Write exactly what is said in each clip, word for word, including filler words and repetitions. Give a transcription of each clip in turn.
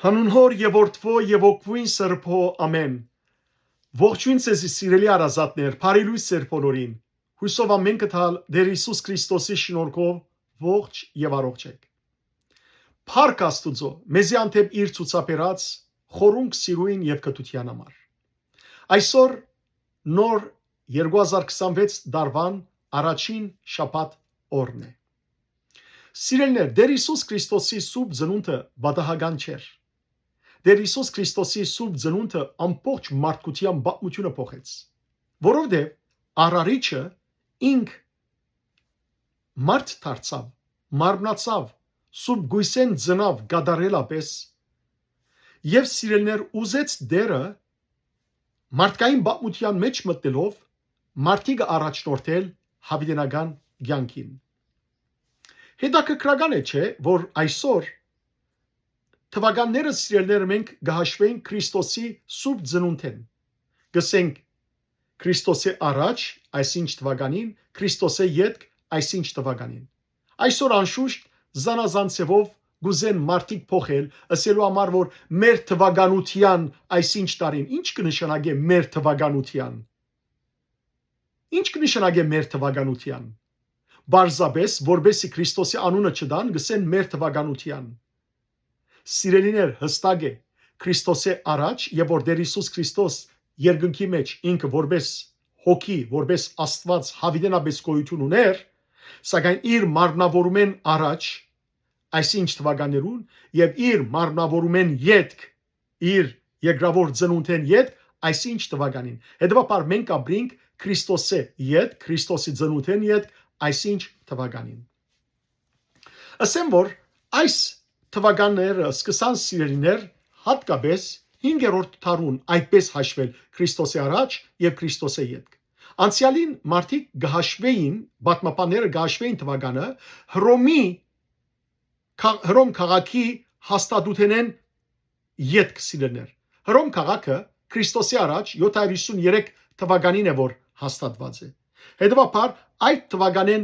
Հանուն Հօր եւ Որդւոյ եւ Հոգւոյն Սրբոյ, ամէն։ Ողջոյն ձեզի, սիրելի հարազատներ, բարի լոյս ձեր բոլորին։ Յուսով ամէնքը թալ Տէր Յիսուս Քրիստոսի շնորհքով ողջ եւ առողջ էք։ Փառք Աստուծոյ, մեզի հանդէպ իր ցուցաբերած խորունկ սիրոյն եւ կրթութեան համար։ Այսօր նոր երկու հազար քսանվեց տարուան առաջին շաբաթ օրն է։ Սիրելիներ, Տէր Յիսուս Քրիստոսի սուրբ ծնունդը պատահական չէր։ Տէր Յիսուս Քրիստոսի սուրբ ծնունդը ամբողջ մարդկութեան պատմութիւնը փոխեց, որովհետեւ Արարիչը ինք մարդ դարձաւ, մարմնացաւ, սուրբ գոյսէն ծնաւ կատարելապէս եւ, սիրելիներ, ուզեց Տէրը մարդկային պատմութեան մէջ մտնելով մարդիկը առաջնորդել յաւիտենական կեանքին։ Հետաքրքրական է, չէ՞, որ այսօր թուականները, սիրելիներ, մենք կը հաշուենք Քրիստոսի սուրբ ծնունդէն։ Կ'ըսենք Քրիստոսէ առաջ, այսինչ թուականին, Քրիստոսէ ետք, այսինչ թուականին։ Այսօր անշուշտ զանազան ձեւով կ'ուզեն մարդիկ փոխել, ըսելու համար, որ մեր թուականութեան այսինչ տարին, ի՞նչ կը նշանակէ մեր թուականութեան։ Ի՞նչ կը նշանակէ մեր թուականութեան։ Պարզապէս, որպեսզի Քրիստոսի անունը չտան, կ'ըսեն մեր թուականութեան։ Սիրելիներ, յստակ է, Քրիստոսէ առաջ, եւ որ Տէր Յիսուս Քրիստոս երկնքի մէջ ինքը որպէս հոգի, որպէս Աստուած յաւիտենապէս գոյութիւն ունէր, սակայն իր մարմնավորումէն առաջ, այսինչ թուականներուն, եւ իր մարմնավորումէն ետք, իր երկրաւոր ծնունդէն ետք, այսինչ թուականին։ Հետեւաբար մենք ապրինք Քրիստոսէ ետք, Քրիստոսի ծնունդէն ետք, այսինչ թուականին։ Ըսեմ, որ այս թուականները սկսան, սիրելիներ, յատկապէս հինգերորդ դարուն այդպես հաշվել Քրիստոսի առաջ եւ Քրիստոսի ետք։ Անցեալին մարդիկ կը հաշվէին, պատմաբանները կը հաշվէին թուականը Հռոմի, Հռոմ քաղաքի հաստատութենէն ետք, սիրելիներ։ Հռոմ քաղաքը Քրիստոսի առաջ յոթ հարիւր յիսուներեք թուականին է, որ հաստատուած է։ Հետեւաբար այդ թուականէն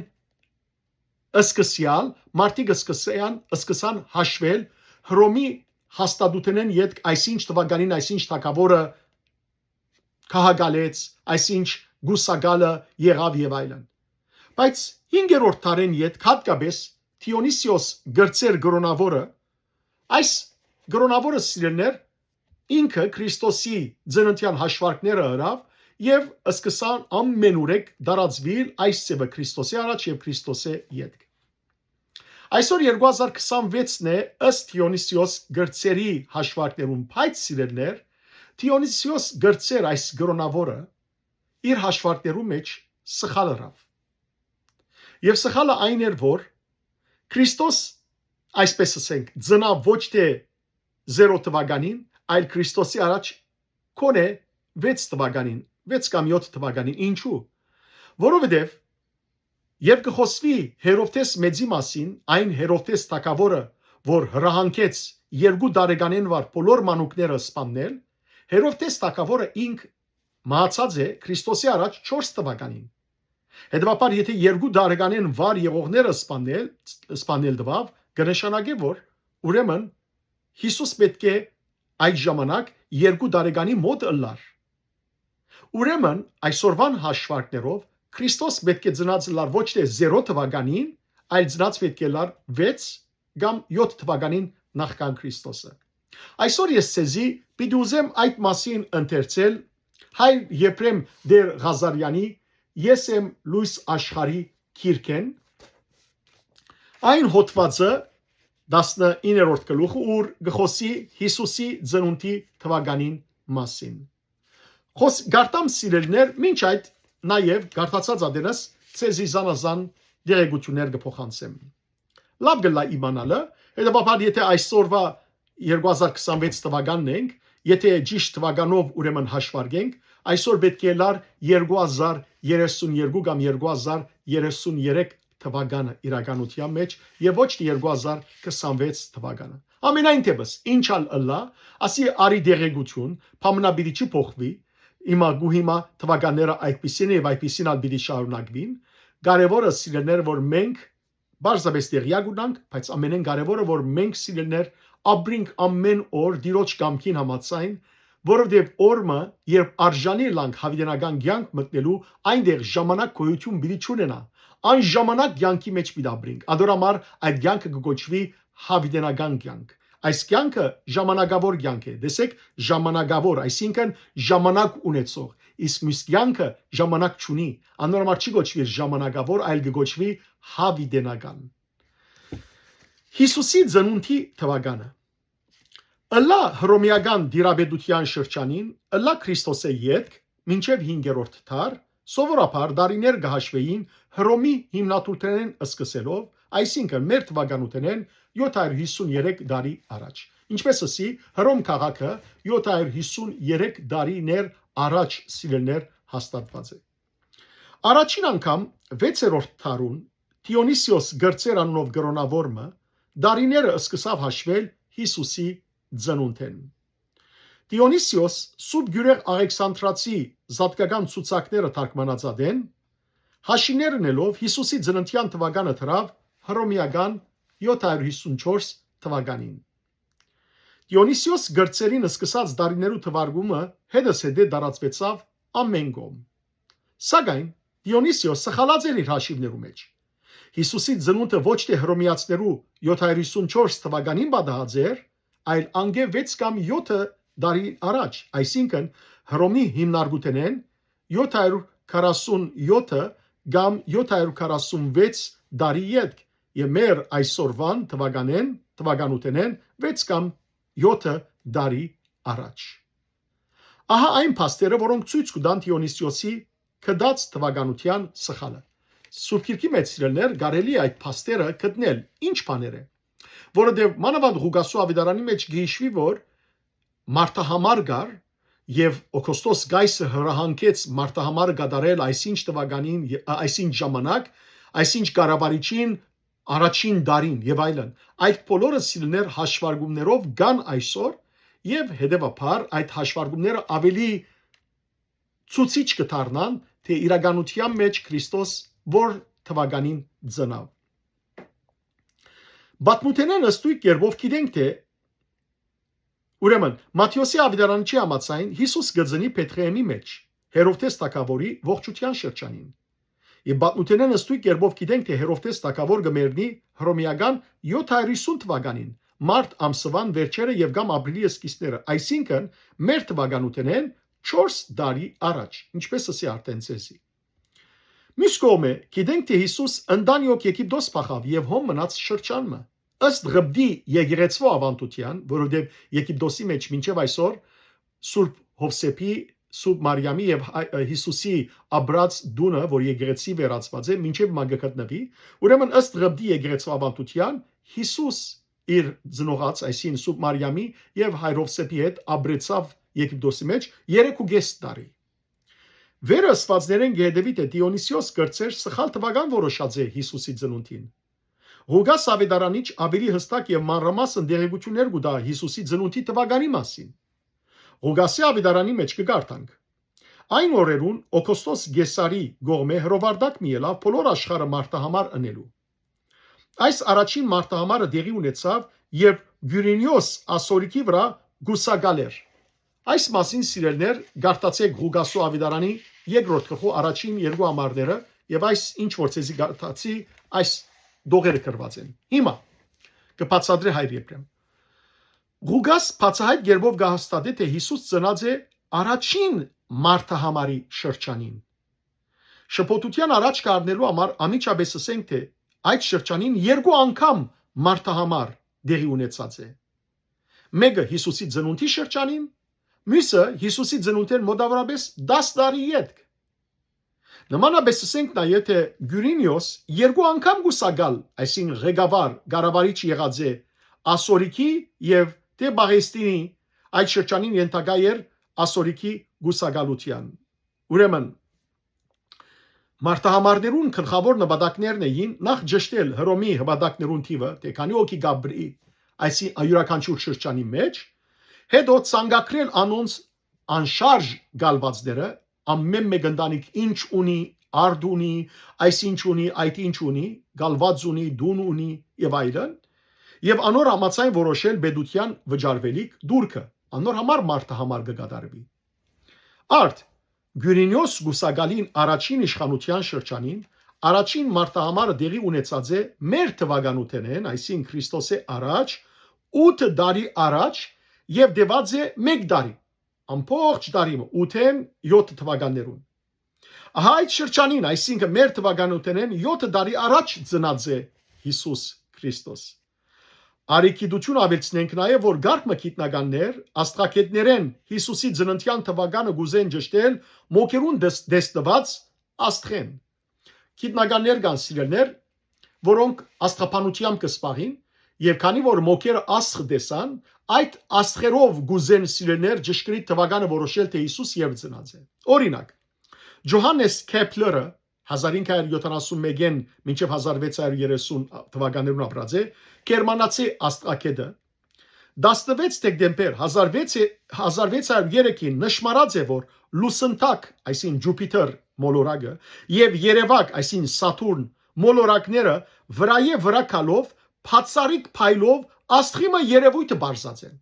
սկսեալ մարդիկ սկսեան, սկսան հաշվել Հռոմի հաստատութենէն ետք այսինչ թուականին, այսինչ թագաւորը քահակալեց, այսինչ կուսակալը եղաւ եւ այլն։ Բայց հինգերորդ դարէն ետք, յատկապէս Դիոնիսիոս կրտսեր կրօնաւորը, այս կրօնաւորը, սիրելիներ, ինքը Քրիստոսի ծննդեան հաշուարկները ըրաւ եւ սկսան ամենուրեք տարածուիլ այս ձեւը Քրիստոսի առաջ եւ Քրիստոսի ետք։ Այսօր երկու հազար քսանվեցն է, ըստ Դիոնիսիոս կրտսերի հաշուարկներուն, բայց, սիրելիներ, Դիոնիսիոս կրտսեր, այս կրօնաւորը, իր հաշուարկներու մէջ սխալ ըրաւ։ Եւ սխալը այն էր, որ Քրիստոս, այսպես ըսենք, ծնաւ ոչ թէ զերո թուականին, այլ Քրիստոսի առաջ քոնէ վեց թուականին, վեց կամ յոթ թուականին։ Ինչու՞։ Որովհետեւ երբ կը խօսուի Հերովդէս Մեծի մասին, այն Հերովդէս թագաւորը, որ հրահանգեց երկու տարեկանէն վար բոլոր մանուկները սպաննել, Հերովդէս թագաւորը ինք մահացած է Քրիստոսի առաջ չորս թուականին։ Հետեւաբար, եթէ երկու տարեկանէն վար եղողները սպանել, սպանել տուաւ, կը նշանակէ, որ ուրեմն Յիսուս պէտք է այդ ժամանակ երկու տարեկանի մօտ ըլլար։ Ուրեմն այսօրվան հաշվարկներով Քրիստոս պէտք է ծնած ըլլար ոչ թէ զերո թվականին, այլ ծնած պէտք է ըլլար վեց կամ յոթ թվականին նախքան Քրիստոսը։ Այսօր ես ձեզի պիտի ուզեմ այդ մասին ընթերցել հայր Եփրեմ Տեր Ղազարեանի «Ես եմ լոյս աշխարհի» գիրքէն, այն հոդվածը, տասնիններորդ գլուխը, ուր կը խօսի Յիսուսի ծնունդի թվականին մասին։ Խօս-, կարդամ, սիրելիներ, մինչ այդ նաեւ կարդացած ատենս ձեզի զանազան տեղեկություններ կը փոխանցեմ։ Լաւ կ'ըլլայ իմանալը, հետեւաբար, եթէ այսօրվա երկու հազար քսանվեց թվականն ենք, եթէ ճիշտ թվականով ուրեմն հաշվարկենք, այսօր պէտք է ըլլար երկու հազար երեսուն երկու կամ երկու հազար երեսուն երեք թվականը իրականության մէջ եւ ոչ թէ երկու հազար քսանվեց թվականը։ Ամենայն դեպս, ինչ ալ ըլլայ, ասի արի տեղեկություն, բամնա պիտի չի փոխուի, հիմա գու հիմա թվականները այդպիսին է եւ այդպիսին ալ պիտի շարունակուին։ Կարեւորը, սիրելիներ, որ մենք պարզապէս տեղյակ ունանք, բայց ամենէն կարեւորը, որ մենք, սիրելիներ, ապրինք ամէն օր Տիրոջ կամքին համաձայն, որովհետեւ օր մը, երբ արժանի ըլլանք յաւիտենական կեանք մտնելու, այնտեղ ժամանակ գոյութիւն պիտի չունենայ։ Անժամանակ կեանքի մէջ պիտի ապրինք։ Անոր համար այդ կեանքը կը կոչուի յաւիտենական կեանք։ Այս կեանքը ժամանակաւոր կեանք է։ Տեսեք, ժամանակաւոր, այսինքն՝ ժամանակ ունեցող, իսկ միւս կեանքը ժամանակ չունի։ Անոր համար չի կոչուի ժամանակաւոր, այլ կը կոչուի յաւիտենական։ Յիսուսի ծնունդի թուականը։ Ըլլայ Հռոմէական տիրապետութեան շրջանին, ըլլայ Քրիստոսէ ետք, մինչեւ հինգերորդ դար, սովորաբար տարիներ կը հաշուէին Հռոմի հիմնադրութենէն սկսելով, այսինքն՝ մեր թուականութենէն յոթ հարիւր յիսուն երեք տարի առաջ։ Ինչպէս ըսի, Հռոմ քաղաքը յոթ հարիւր յիսուն երեք տարիներ առաջ, սիրելիներ, հաստատուած է։ Առաջին անգամ վեցերորդ դարուն Դիոնիսիոս Կրծեր անունով կրօնաւոր մը տարիները սկսաւ հաշուել Յիսուսի ծնունդէն։ Դիոնիսիոս Սուրբ Գիւրեղ Աղեքսանդրացի զատկական ցուցակները թարգմանած ատեն, հաշիվներ ընելով Յիսուսի ծննդեան թուականը դրաւ Հռոմէական յոթ հարիւր յիսուն չորս թուականին։ Դիոնիսիոս Կրծերին սկսած տարիներու թվարկումը հետզհետէ տարածուեցաւ ամէն կողմ։ Սակայն Դիոնիսիոս սխալած էր իր հաշիվներու մէջ։ Յիսուսի ծնունդը ոչ թէ հռոմեացիներու յոթ հարիւր յիսուն չորս թուականին պատահած էր, այլ անկէ վեց կամ յոթը տարի առաջ, այսինքն՝ Հռոմի հիմնարկութենէն յոթ հարիւր քառասուն յոթը կամ յոթ հարիւր քառասուն վեց տարի ետք, եւ մեր այսօրուան թուականէն, թուականութենէն վեց կամ յոթը տարի առաջ։ Ահա այն փաստերը, որոնք ցոյց կու տան Դիոնիսիոսի գտած թուականութեան սխալը։ Սուրբ Գիրքի մէջ, սիրելիներ, կարելի է այդ փաստերը գտնել ինչ բաներ է, որովհետեւ մանաւանդ Ղուկասու աւետարանի մէջ կը յիշուի, որ մարտահամար կար, եւ Օգոստոս կայսը հրահանգեց մարտահամարը կատարել այսինչ թուականին, ա-, այսինչ ժամանակ, այսինչ կառավարիչին առաջին տարին եւ այլն։ Այդ բոլորը, սիրելիներ, հաշվարկումներով կան այսօր, եւ հետեւաբար այդ հաշվարկումները աւելի ցուցիչ կը դառնան, թէ իրականութեան մէջ Քրիստոս որ թուականին ծնաւ։ Պատմութենէն ըստոյգ կերպով գիտենք, թէ, ուրեմն, Մատթէոսի աւետարանչի համաձայն՝ Յիսուս կը ծնի Բեթղեհեմի մէջ, Հերովդէս թագաւորի ողջութեան շրջանին։ Եւ պատմութենէն ըստոյգ կերպով գիտենք, թէ Հերովդէս թագաւոր կը մեռնի Հռոմէական յոթ հարիւր յիսուն թուականին, մարտ ամսուան վերջերը եւ կամ ապրիլի սկիզբները, այսինքն՝ մեր թուականութենէն չորս տարի առաջ, ինչպէս ըսի արդէն ձեզի։ Միւս կողմէ, գիտենք, թէ Յիսուս Ընտանիոք Եգիպտոս փախաւ եւ հոն մնաց շրջան մը։ Ըստ Ղպտի եկեղեցւոյ աւանդութեան, որովհետեւ Եգիպտոսի մէջ մինչեւ այսօր Սուրբ Յովսէփի, Սուրբ Մարիամի եւ հայ-, ը, Յիսուսի ապրած տունը, որ եկեղեցի վերածուած է, մինչեւ հիմա կը գտնուի, ուրեմն ըստ Ղպտի եկեղեցւոյ աւանդութեան, Յիսուս իր ծնողաց, այսինքն՝ Սուրբ Մարիամի եւ հայր Յովսէփի հետ ապրեցաւ Եգիպտոսի մէջ երեք ու կէս տարի։ Վերը ըսուածներէն կը հետեւի, թէ Դիոնիսիոս Կրծեր սխալ թուական որոշած է Յիսուսի ծնունդին։ Ղուկաս աւետարանիչ աւելի յստակ եւ մանրամասն տեղեկութիւններ կու տայ Յիսուսի ծնունդի թուականի մասին։ Ղուկասի աւետարանի մէջ կը կարդանք. «Այն օրերուն Օգոստոս Կեսարի կողմէ հրովարտակ մը ելաւ բոլոր աշխարհը մարտահամար ընելու։ Այս առաջին մարտահամարը տեղի ունեցաւ, երբ Կիւրինիոս ասորիքի վրայ կուսակալ էր»։ Այս մասին, սիրելիներ, կարդացէք Ղուկասու աւետարանի երկրորդ գլխու առաջին երկու ամառները, եւ այս ինչ որ ձեզի կարդացի, այս դողերը գրուած են։ Հիմա կը բացատրէ հայր Եփրեմ։ Ղուկաս բացահայտ կերպով կը հաստատէ, թէ Յիսուս ծնած է առաջին մարտահամարի շրջանին։ Շփոթութեան առաջ կ'առնելու համար անմիջապէս ըսենք, թէ այդ շրջանին երկու անգամ մարտահամար տեղի ունեցած է։ Մէկը Յիսուսի ծնունդի շրջանին, միւսը Յիսուսի ծնունդէն մօտաւորապէս տաս տարի ետք։ Նմանապէս ըսենք նաեւ, թէ Կիւրինիոս երկու անգամ կուսակալ, այսինքն՝ ղեկավար, կառավարիչ եղած է ասորիքի եւ թէ Պաղեստինի, այդ շրջանին ենթակայ էր ասորիքի կուսակալութեան։ Ուրեմն, մարտահամարներուն գլխաւոր նպատակներն էին նախ ճշտել Հռոմի հպատակներուն թիւը, թէ քանի հոգի կ'ապրի այսի յուրաքանչիւր շրջանի մէջ, հետո ցանկագրել անոնց անշարժ կալվածները, ամէն մէկ ընտանիք ինչ ունի, արդ ունի, այս ինչ ունի, այդ ինչ ունի, կալված ունի, տուն ունի եւ այլն, եւ անոր համաձայն որոշել պետութեան վճարուելիք դուրքը, անոր համար մարդը համար կը կատարուի։ Արդ, Կիւրինիոս Կուսակալին առաջին իշխանութեան շրջանին առաջին մարդահամարը տեղի ունեցած է մեր թվականութենէն, այսինքն Քրիստոսէ առաջ, ութ տարի առաջ, եւ տեւած է մէկ տարի, ամբողջ տարի մը, ութէն եօթ թվականներուն։ Ահա այդ շրջանին, այսինքն մեր թվականութենէն եօթ տարի առաջ ծնած է Յիսուս Քրիստոս։ Արի գիտութիւն աւելցնենք նաեւ, որ կարգ մը գիտնականներ աստղագէտներէն Յիսուսի ծննդեան թվականը կ'ուզեն ճշտել մոգերուն դես-, տեսնուած աստղէն։ Գիտնականներ կան, սիրելիներ, որոնք աստղաբանութեամբ կը զբաղին, եւ քանի որ մոգերը աստղ տեսան, այդ աստղերով կ'ուզեն, սիրելիներ, ճշգրիտ թվականը որոշել, թէ Յիսուս երբ ծնած է։ Օրինակ, Ջոհաննես Քեփլերը հազար հինգ հարյուր եթանասուն մէկէն մինչեւ հազար վեց հարյուր երեսուն թվականներուն ապրած է, գերմանացի աստղագէտը, տասնվեց դեկտեմբեր հազար վեց, հազար վեց հարյուր երեքին նշմարած է, որ լուսնտակ, այսինքն Ջուպիտեր մոլորակը, եւ Երեւակ, այսինքն Սաթուրն մոլորակները վրայէ վրայ գալով, բացառիկ փայլով աստղի մը երեւոյթը պարզած են։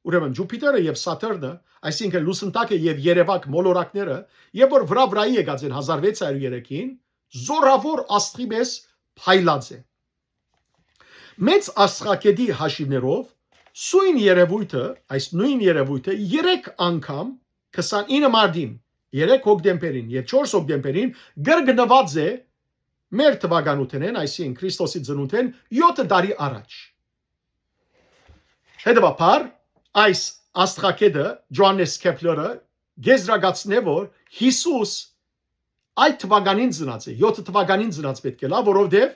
Ուրեմն Ջուպիտերը եւ Սաթուրնը, այսինքն լուսնտակը եւ Երեւակ մոլորակները, երբ որ վրայ վրայի եկած են հազար վեց հարյուր երեքին, զօրաւոր աստղի պես փայլած է։ Մեծ աստղագետի հաշիվներով սույն երևոյթը, այս նոյն երևոյթը երեք անգամ, քսանինը մարտին, երեք հոկտեմբերին եւ չորս հոկտեմբերին կրկնուած է մեր թվականութենէն, այսինքն Քրիստոսի ծնունդէն եօթ տարի առաջ։ Հետեւաբար, այս աստղագետը, Ջոհաննես Քեփլերը, գեզրակացնէ, որ Յիսուս այդ թվականին ծնած է, եօթ թվականին ծնած պէտք է լա, որովհետեւ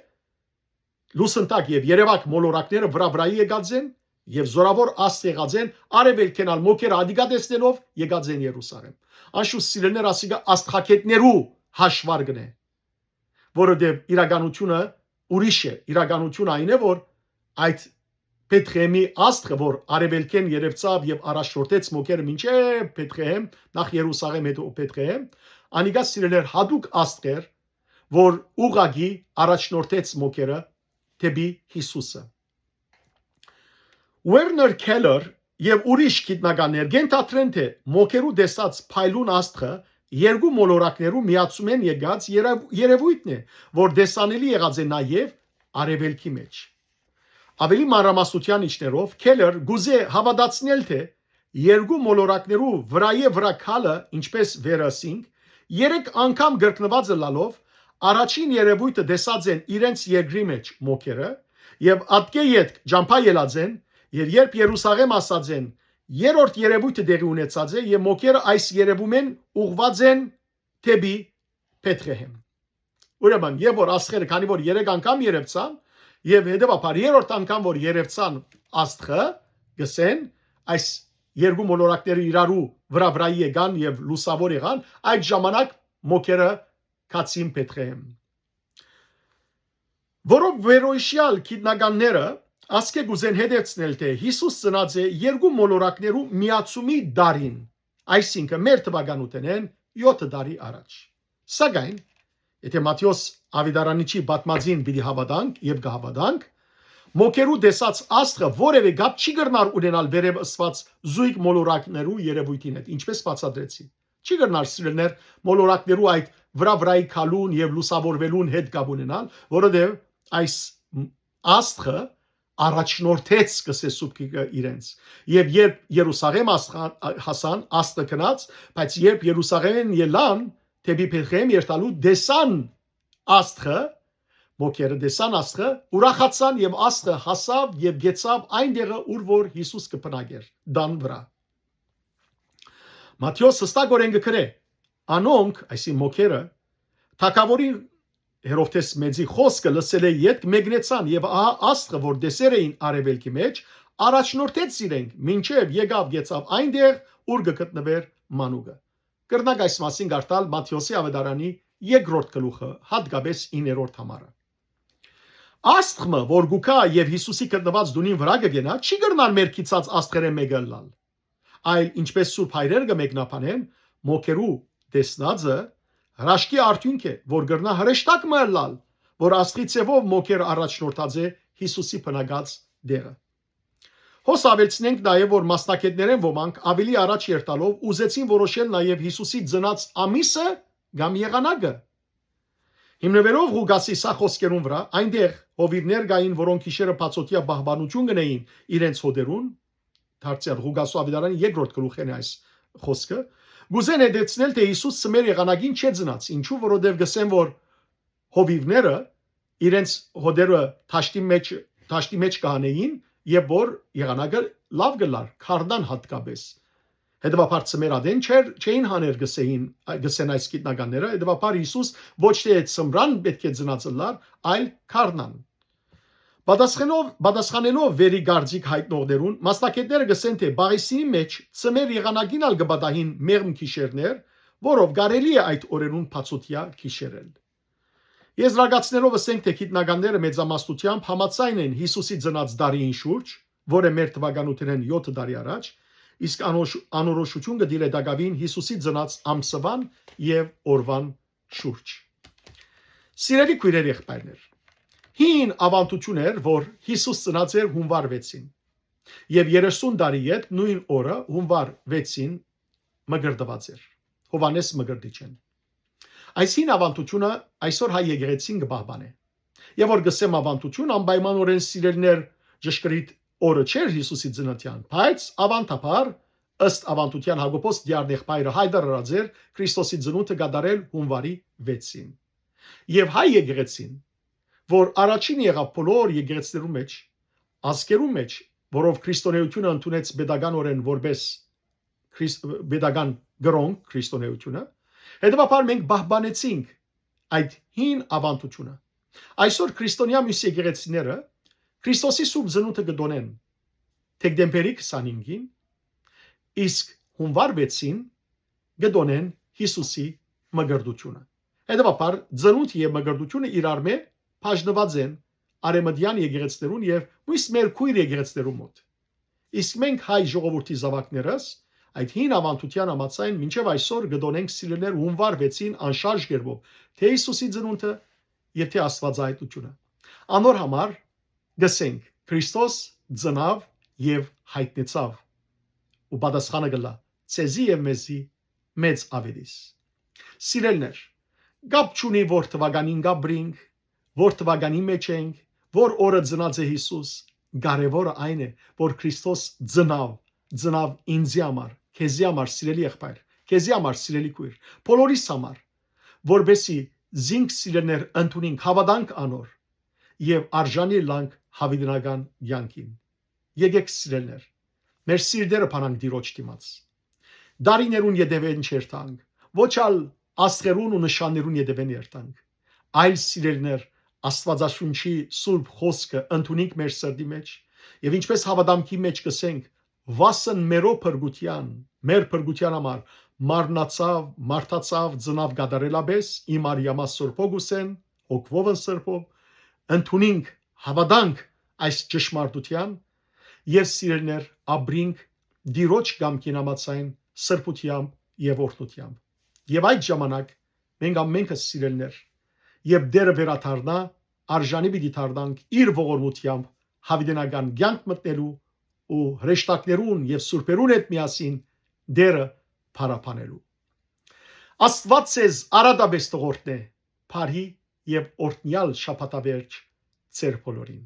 լուսնտակ եւ Երեւակ մոլորակները վրայ վրայի եկած են եւ զօրաւոր աստղ եղած են, արեւելքէն ալ մոգերը ատիկա տեսնելով եկած են Երուսաղէմ։ Անշուշտ, սիրելիներ, ասիկա աստղագետներու հաշվարկն է, որովհետեւ իրականությունը ուրիշ է, իրականությունը այն է, որ այդ Բեթղեհեմի աստղը, որ արեւելքէն երեւցաւ եւ առաջնորդեց մոգերը մինչեւ Բեթղեհեմ, նախ Երուսաղէմ, հետո Բեթղեհեմ, անիկա, սիրելիներ, յատուկ աստղ էր, որ ուղղակի առաջնորդեց մոգերը դէպի Յիսուսը։ Ուերներ Քելեր եւ ուրիշ գիտնականներ կ'ենթադրեն, թէ մոգերու տեսած փայլուն աստղը երկու մոլորակներու միացումէն եկած երեւ-, երևոյթն է, որ տեսանելի եղած է նաեւ արեւելքի մէջ։ Ավելի մանրամասնութեան իջներով, Քելեր կ'ուզէ հաւատացնել, թէ երկու մոլորակներու վրայէ վրայ գալը, ինչպէս վեր ըսինք, երեք անգամ կրկնուած ըլլալով, առաջին երևոյթը տեսած են իրենց երկրի մէջ մոգերը, եւ ատկէ ետք ճամբայ ելած են, եւ երբ Երուսաղէմ հասած են, երրորդ երևոյթը տեղի ունեցած է, եւ մոգերը այս երևումէն ուղղուած են դէպի Բեթղեհեմ։ Ուրեմն, երբ որ աստղերը, քանի որ երեք անգամ երևցան, եւ հետեւաբար երրորդ անգամ որ երևցան աստղը, գսեն, այս երկու մոլորակները իրարու վրայ վրայի եկան եւ լուսաւոր եղան, այդ ժամանակ մոգերը գացին Բեթղեհեմ։ Որով վերոյշեալ գիտնականները ասկէ կ'ուզեն հետեցնել, թէ Յիսուս ծնած է երկու մոլորակներու միացումի դարին, այսինքն մեր թվականութենէն եօթ տարի առաջ։ Սակայն, եթէ Մատթէոս Աւետարանիչի պատմածին պիտի հաւատանք եւ կը հաւատանք, մոգերու տեսած աստղը որեւէ կապ չի կրնար ունենալ վերեւ ըսուած զոյգ մոլորակներու երևույթին հետ, ինչպես բացատրեցի։ Չի կրնար, սիրելիներ, մոլորակներու այդ վրայ վրայի գալուն եւ լուսաւորուելուն հետ կապ ունենալ, որովհետեւ այս աստղը առաջնորդեց, կ'ըսէ Սուրբ Գիրքը, իրենց։ Եւ երբ Երուսաղէմ աստղ-, հասան, աստղը գնաց, բայց երբ Երուսաղէմէն ելան դէպի Բեթղեհեմ երթալու, տեսան աստղը, մոգերը տեսան աստղը, ուրախացան եւ աստղը հասաւ եւ գեցաւ այն տեղը, ուր որ Յիսուս կը բնակէր, տան վրայ։ Մատթէոս յստակօրէն կը գրէ. «Անոնք, այսինքն մոգերը, թագաւորին Հերովդէս Մեծի խօսքը լսելէ ետք մեկնեցան, եւ ահա աստղը, որ տեսեր էին արեւելքի մէջ, առաջնորդեց զիրենք, մինչեւ եկաւ գեցաւ այն տեղ, ուր կը գտնուէր մանուկը»։ Կրնաք այս մասին կարդալ Մատթէոսի Աւետարանի երկրորդ գլուխը, յատկապես իններորդ համարը։ Աստղ մը, որ կու գայ եւ Յիսուսի գտնուած տունին վրայ կը կենայ, չի կրնար մեր գիծած աստղերէն մէկը ըլլալ, այլ, ինչպես սուրբ հայրեր կը մեկնաբանեն, մոգերու տեսնածը հրաշքի արդիւնք է, որ կրնայ հրեշտակ մը ըլլալ, որ աստղի ձեւով մոգերը առաջնորդած է Յիսուսի բնակած տեղը։ Հոս աւելցնենք նաեւ, որ մասնագետներէն ոմանք աւելի առաջ երթալով ուզեցին որոշել նաեւ Յիսուսի ծնած ամիսը կամ եղանակը։ Հիմնուելով Ղուկասի սա խօսքերուն վրայ, այնտեղ հովիւներ կային, որոնք գիշերը բացօթեայ պահպանութիւն կ'ընէին իրենց հօտերուն, դարձեալ Ղուկասու աւետարանին երկրորդ գլուխէն է այս խօսքը, կ'ուզեն հետեցնել, թէ Յիսուս ծմեր եղանակին չէ ծնած, ինչու, որովհետեւ կ'ըսեն, որ հովիւները իրենց հօտերը դաշտի մէջ, դաշտի մէջ կը հանէին եւ որ եղանակը լաւ կ'ըլլար, քարնան յատկապէս։ Հետեւաբար ծմեր ատեն չէր, չէին հաներ, կ'ըսէին, կ'ըսեն այս գիտնականները, հետեւաբար Յիսուս ոչ թէ ծմրան պէտք է ծնած ըլլար, այլ քարնան։ Պատասխանելով, պատասխանելով վերի կարծիք յայտնողներուն, մասնագետները կ'ըսեն, թէ Պաղեստինի մէջ ծմեր եղանակին ալ կը պատահին մեղմ գիշերներ, որով կարելի է այդ օրերուն բացօթեայ գիշերել։ Եզրակացնելով ըսենք, թէ գիտնականները մեծամասնությամբ համաձայն են Յիսուսի ծնած տարիին շուրջ, որ է մեր թվականութենէն եօթը տարի առաջ, իսկ անորոշ-, անորոշութիւն կը տիրէ տակաւին Յիսուսի ծնած ամսուան եւ օրուան շուրջ։ Սիրելի քոյրեր, եղբայրներ, հին աւանդութիւն էր, որ Յիսուս ծնած էր յունուար վեցին, եւ երեսուն տարի յետ նոյն օրը յունուար վեցին մկրտուած էր Յովհաննէս Մկրտիչէն։ Այս հին աւանդութիւնը այսօր հայ եկեղեցին կը պահպանէ։ Եւ որ կ'ըսեմ աւանդութիւն, անպայմանօրէն, սիրելիներ, ճշգրիտ օրը չէր Յիսուսի ծննդեան, բայց աւանդաբար, ըստ աւանդութեան, Յակոբոս Տիարն եղբայրը հայտարարած էր Քրիստոսի ծնունդը կատարել յունուարի վեցին։ Եւ հայ եկեղեցին, որ առաջինը եղաւ բոլոր եկեղեցիներուն մէջ, ազգերուն մէջ, որով քրիստոնէութիւնը ընդունեց պետականօրէն որպէս Քրիս-, պետական կրոնք քրիստոնէութիւնը, հետեւաբար մենք պահպանեցինք այդ հին աւանդութիւնը։ Այսօր քրիստոնեայ մյուս եկեղեցիները Քրիստոսի սուրբ ծնունդը կը տոնեն դեկտեմբերի քսանհինգին, իսկ յունուար վեցին կը տոնեն Յիսուսի մկրտութիւնը։ Հետեւաբար, ծնունդ եւ մկրտութիւնը իրարմէ բաժնուած են արեւմտեան եկեղեցիներուն եւ մյուս մեր քոյր եկեղեցիներուն մօտ։ Իսկ մենք, հայ ժողովուրդի զաւակներս, այդ հին աւանդութեան համաձայն, մինչեւ այսօր կը տոնենք, սիրելիներ, յունուար վեցին անշարժ կերպով, թէ Յիսուսի ծնունդը եւ թէ Աստուածայայտնութիւնը։ Անոր համար կ'ըսենք. «Քրիստոս ծնաւ եւ յայտնեցաւ»։ Ու պատասխանը կ'ըլլայ. «Ձեզի եւ մեզի մեծ աւետիս»։ Սիրելիներ, կապ չունի որ թուականին կ'ապրինք, որ թուականի մէջ ենք, որ օրը ծնած է Յիսուս, կարեւորը այն է, որ Քրիստոս ծնաւ, ծնաւ ինձի համար, քեզի համար, սիրելի եղբայր, քեզի համար, սիրելի քոյր, բոլորիս համար, որպեսզի զինք, սիրելիներ, ընդունինք, հաւատանք անոր եւ արժանի ըլլանք յաւիտենական կեանքին։ Եկէք, սիրելիներ, մեր սիրտերը բանանք Տիրոջ դիմաց։ Տարիներուն ետեւէն չերթանք, ոչ ալ աստղերուն ու նշաններուն ետեւէն երթանք, այլ, սիրելիներ, Աստուածաշունչի սուրբ խօսքը ընդունինք մեր սրտի մէջ եւ, ինչպես հաւատամքի մէջ կ'ըսենք, վասն մերո փրկութեան, մեր փրկութեան համար մարմնացաւ, մարդացաւ, ծնաւ կատարելապէս, ի Մարիամա Սուրբոյ կ'ըսեն, հոգւովն սրբով, ընդունինք, հաւատանք այս ճշմարտութեան եւ, սիրելիներ, ապրինք Տիրոջ կամքին համաձայն սրբութեամբ եւ օրհնութեամբ։ Եւ այդ ժամանակ մենք ամենքս, սիրելիներ, երբ Տերը վերադառնայ, արժանի պիտի դառնանք իր ողորմութեամբ յաւիտենական կեանք մտնելու ու հրեշտակներուն եւ սուրբերուն հետ միասին Տերը փառաբանելու։ Աստուած ձեզ արատապէս տղորտնէ, բարի եւ օրհնեալ շաբաթավերջ ձեր բոլորին։